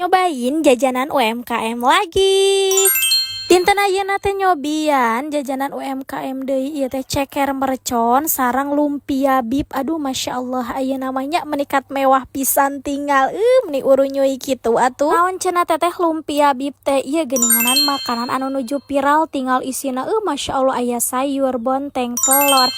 Nyobain jajanan UMKM lagi. Dinten ayeuna teh nyobian jajanan UMKM deui, ieu teh ceker mercon sareng lumpia bib. Aduh, Masya Allah, ayeuna mah nya meni kat mewah pisan tinggal, meni urunyuy kitu atuh. Naon cenah teteh lumpia bib teh? Ieu geuninganan makanan anu nuju viral tinggal. Isina, Masya Allah, aya sayur, bonteng, telur,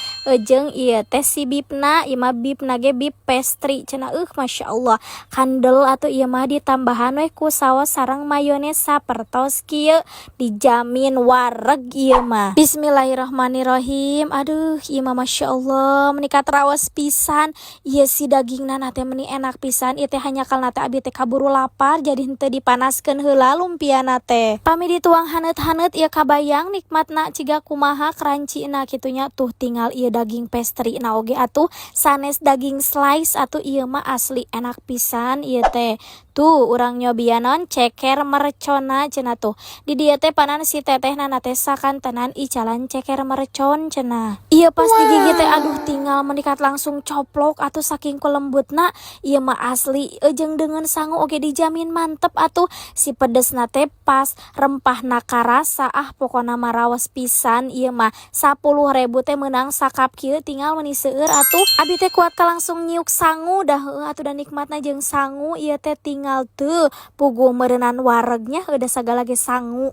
jeung ieu teh si bibna. Ieu mah bibna ge bib pastry cenah. Masya Allah, kandel atuh ieu mah, ditambahan we ku saos sareng mayones sapertos kieu, dijamin wareg ieu mah. Bismillahirrahmanirrahim. Aduh, ieu mah Masya Allah, meni kat raos pisan. Ieu si dagingna teh meni enak pisan. Ieu teh hanjakalna teh abi teh kaburu lapar, jadi henteu dipanaskeun heula lumpiana teh. Pami dituang haneut-haneut ieu, kabayang nikmatna ciga kumaha, crunchy-na kitu nya. Tuh, tinggal ieu daging pastry na oge atuh sanes daging slice atuh. Ieu mah asli enak pisan ieu teh. Tuh, urang nyobian non ceker merconna cenah. Tuh, di dieu teh panan si tetehna teh sakantenan icalan ceker mercon cenah. Ieu pas digigit teh, aduh, tinggal meni kat langsung coplok atuh saking kulembutna. Ieu mah asli, jeung dengan sangu oge dijamin mantep atuh. Si pedesna teh pas, rempahna karasa, ah, pokona mah raos pisan ieu mah. 10.000 teh meunang sakap kieu tinggal, meni seueur atuh. Abi teh kuat ka langsung nyiuk sangu dah, heueuh atuh, da nikmatna jeung sangu ieu teh. Tinggal tuh, puguh meureunan waregnya, udah sagala ge sangu.